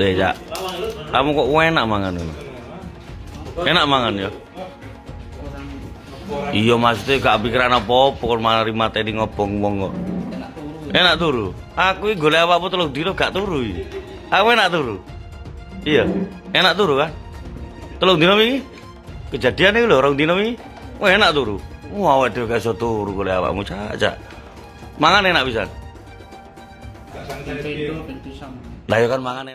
Deh, Cak. Kamu kok enak mangan ngono? Enak mangan ya? Iya, maksudnya gak pikiran apa-apa kon mari mateni ngobong wong kok. Enak turu. Enak turu. Aku iki golek awakmu 3 dino gak turu iki. Aku enak turu. Iya, enak turu kan? 3 dino wingi. Kejadian iki lho 2 dino wingi. Wah, enak turu. Wah, awake dhewe gak iso turu golek awakmu, Cak, Cak. Mangan enak pisan. Ping pindho, ping pisan. Lah ya kan mangan enak.